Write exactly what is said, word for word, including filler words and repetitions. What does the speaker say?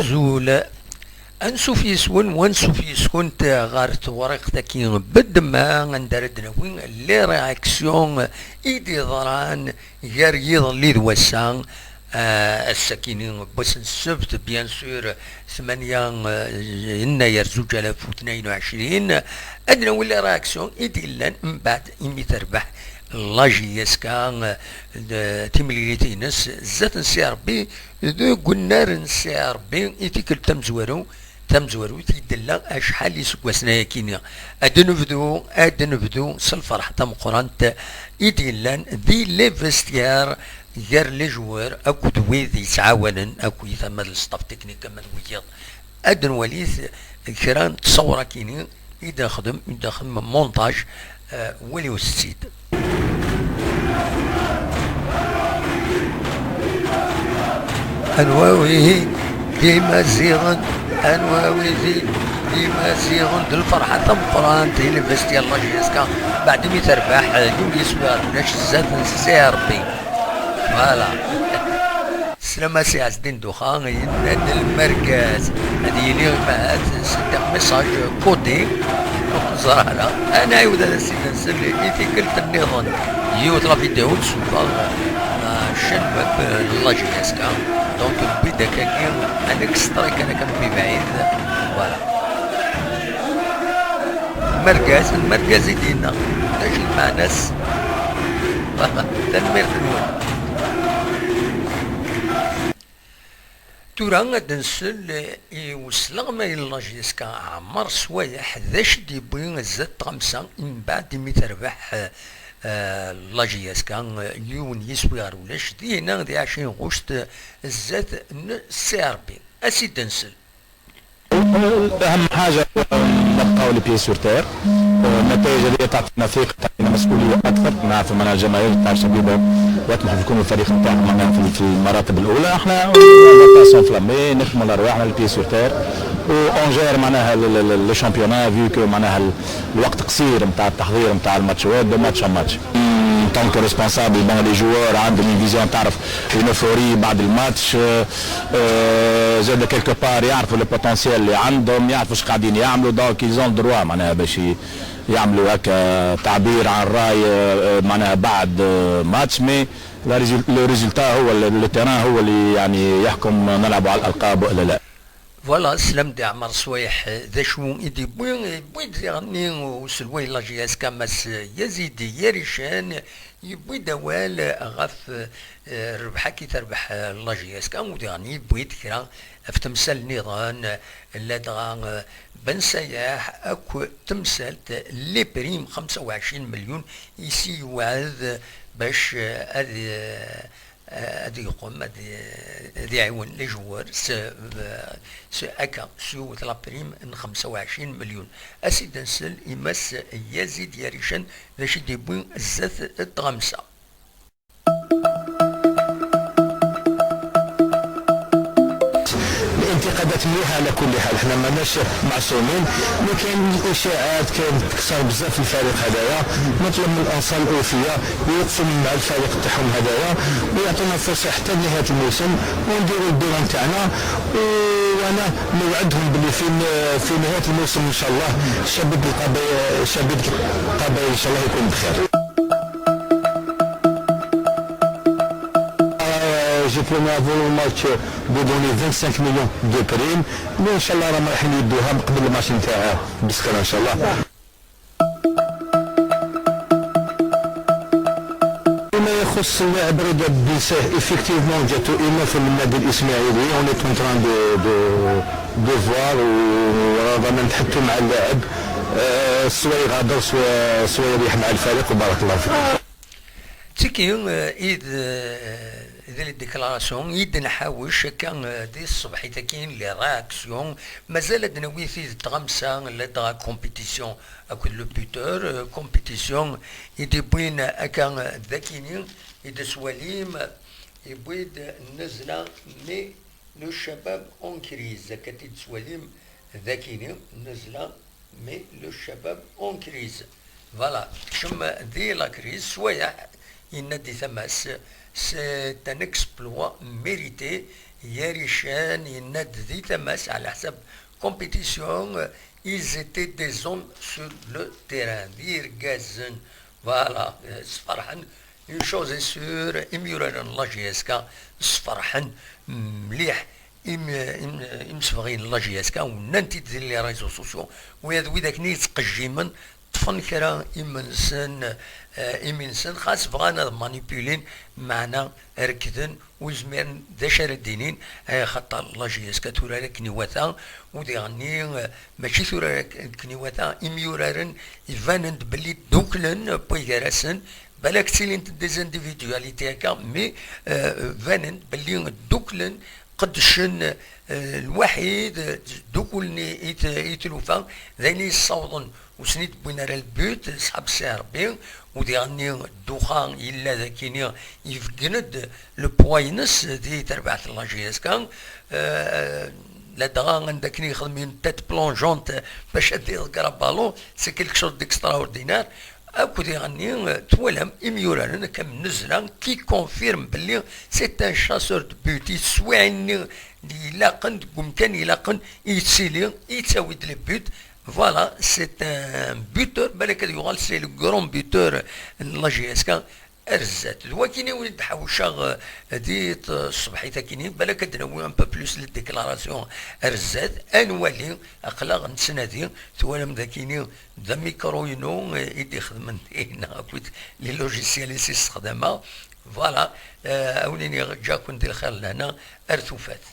Azul. Ansuf yes-wen, wansuf yes-kunt ɣer tewriqt-agi beddemma, anda ara d-nawi les réactions i d-yeḍran gar yiḍelli d wass-a. Ah, ass-akini n wass n ssebt, bien sûr, tmanya, eh, yennayer zuǧ alaf u tnayen u ɛecrin, ad d-nawi les réactions i d-yellan mbeɛd imi terbeḥ la J S K, eh, d-, timlilit-ines zdat n C R B, deg unnar n C R B i tikkelt tamezwaru-, tamezwarut i d-tella acḥal iseggasen ayakini. Ad nebdu, ad nebdu s lferḥ tameqqrant i d-yellan di les vestiaires gar les joueurs akked wid yettɛawanen, akked ama d le staff technique ama d wiyaḍ. Ad nwali kra n ttṣawrakini i d-nexdem, i d-nexdem montage, eh, waliwet-tt-id. Anwa wihin d Imaziɣen, anwa wihin d Imaziɣen, d lferḥa tameqqrant i les vestiaires la J S K, baɛd mi terbeḥ, eh, yiwen yiswi ɣer ulac zdat n C R B. Voilà. Slam a Si Ɛezdin Duxa, yenna-d lmergaz ad yili imahat, c'est un message codé. Ur neẓra ara. Ad nɛiwed ad as-id-nsel i tikkelt nniḍen. Yiwet la vidéo d-sufeɣ, euh, chaîne web, euh, n la J S K. Donc, wwi-d akkagi un extrait kan akka mebɛid. Voilà. Lmergaz, lmergaz i d-yenna. D acu lmeɛna-s? Voilà. Tanemmirt-nwen. Tura ad nsel i usleɣmay n la J S K Ɛmer Swayeḥ, d acu i d-yewwi zdat tɣamsa mbeɛd imi terbeḥ, eh, la J S K, eh, yiwen yiswi ɣer ulac, dinna di ɛecrin ɣuct, eh, zdat n C R B. Ad s-id-nsel. أهم حاجة نبقاو les pieds sur terre. النتائج هذه تعطينا ثقة، تعطينا مسؤولية أكثر. نعرف معناها الجماهير تاع شبيبة يطمحوا يكونوا الفريق نتاعهم معناها في، في المراتب الأولى. احنا on va pas s'enflammer، نخدموا على رواحنا، les pieds sur terre. و on gère معناها le championnat، vu que معناها الوقت قصير نتاع التحضير نتاع الماتشات، de match à match. En tant que responsable، bon، les joueurs عندهم une vision، تعرف، une euphorie بعد الماتش. آه، آه، زاد quelque part يعرفوا le potentiel اللي عندهم، يعرفوا اش قاعدين يعملوا، donc ils ont le droit معناها باش ي-، يعملوا هكا تعبير عن الرأي، آه، آه، معناها بعد، آه، ماتش، mais la résul-، le résultat هو ال-، le terrain هو اللي يعني يحكم نلعبوا على الألقاب ولا لا. Voilà, slam di Ɛmer Swayeḥ, d acu i d-yewwi, yewwi-d diɣenni uselway n la J S K Mass Yazid Yarican, yewwi-d awal ɣef, eh, rrbeḥ-agi terbeḥ, eh, la J S K, u diɣenni yewwi-d kra ɣef temsal nniḍen, eh, ladɣa, eh, Ben Sayaḥ akk temsalt les primes xemsa u ɛecrin melyun i s-yewɛed bac, eh, ad, eh, ad yeqqim, ad, ad iɛiwen les joueurs s, s akka, s yiwet la prime n xemsa u ɛecrin melyun. Ad s-id-nsel i Mass Yazid Yarican d acu i d-yewwi zdat n tɣamsa. الانتقادات مليحة على كل حال، حنا ماناش معصومين، mais كاين الإشاعات، كاين تكسر بزاف في الفريق هذايا. نطلب من الأنصار الأوفياء يوقفوا مع الفريق تاعهم هذايا، ويعطونا فرصة حتى نهاية الموسم، ونديروا البيلون تاعنا. و-، وأنا نوعدهم بلي في ن-، في نهاية الموسم إن شاء الله الشباب القبايل، الشباب القبايل إن شاء الله يكون بخير. Euh, j'ai promis avant le match de donner vingt-cinq millions de primes، mais إن شاء الله راهم رايحين يدوها من قبل الماتش نتاع بسكرة إن شاء الله. فيما يخص اللاعب رضا بن سيف، effectivement جاتو une offre من النادي الإسماعيلي، on est en train de، de، de voir، ورانا نتحدثوا مع اللاعب. آه، سوا يغادر، سوا، سوا يريح مع الفريق، وبارك الله فيك. Tiki, euh, id, euh, d les déclarations i d-nḥawec akka, euh, di tṣebḥit-agi, les réactions. Mazal ad nawi tid tɣamsa, ladɣa compétition akked le buteur, euh, compétition i d-yewwin akka, euh, d akini i d-swalim, yewwi-d nnezla, mais le Chabab en crise, akka i d-swalim d akini, nnezla, mais le Chabab en crise. Voilà, tekcem di la crise, Swayeḥ yenna-d di tama-s, c'est un exploit mérité, Yarican yenna-d di tama-s, ɛla ḥsab compétition, ils étaient des hommes sur le terrain, d irgazen, voilà, sferḥen, une chose est sûre, imyuraren n la J S K sferḥen mliḥ, im-, im-, imsebɣiyen n la J S K, u nnan-t-id di les réseaux sociaux, wid, wid akken i yettqejjimen, ṭṭfen kra imensen, eh, imensen, xas bɣan ad manipulin, meɛna rekden, ur zmiren d acu ara d-inin, eh, axaṭer la J S K turar akken iwata, u diɣenni, eh, mačči turar akken iwata, imyuraren ibanen-d belli dduklen, wway gar-asen, balak ttilint des individualités akka, mais, eh, banen-d belli dduklen, qeddcen, eh, lwaḥid, eh, ddukulen i, i t-, i tlufa, d ayen i yessawḍen ur sen-id-wwin ara lbut, ṣṣḥab Si Ṛebbi, u diɣenni dduxa yella d akini, ibeggen-d le poids-ines di terbaɛt n la J S K, eh, ladɣa anda akken yexdem une tête plongeante bac ad iḍegger aballon, c'est quelque chose d'extraordinaire. Akk diɣenni, eh, twalam imyuraren akka am Nnezla qui confirme belli c'est un chasseur de but, yeswa ayen-nni ilaqen deg umkan ilaqen, yettili, yettawi-d les buts. Voilà, c'est un buteur, balak ad yuɣal c'est le grand buteur n la J S K. Ar zdat. D wakini win d-ḥawceɣ, eh, di t-, ṣṣbeḥit akini, balak ad d-nawi un peu plus les déclarations ar zdat. Ad nwali, aql-aɣ nettnadi, twalam d akini d amikru-inu, eh, i d-ixedmen dinna akked les logiciels i s-ssexdameɣ. Voilà, eh, a wen-iniɣ ǧǧa-ken di lxir lehna, ar tufat.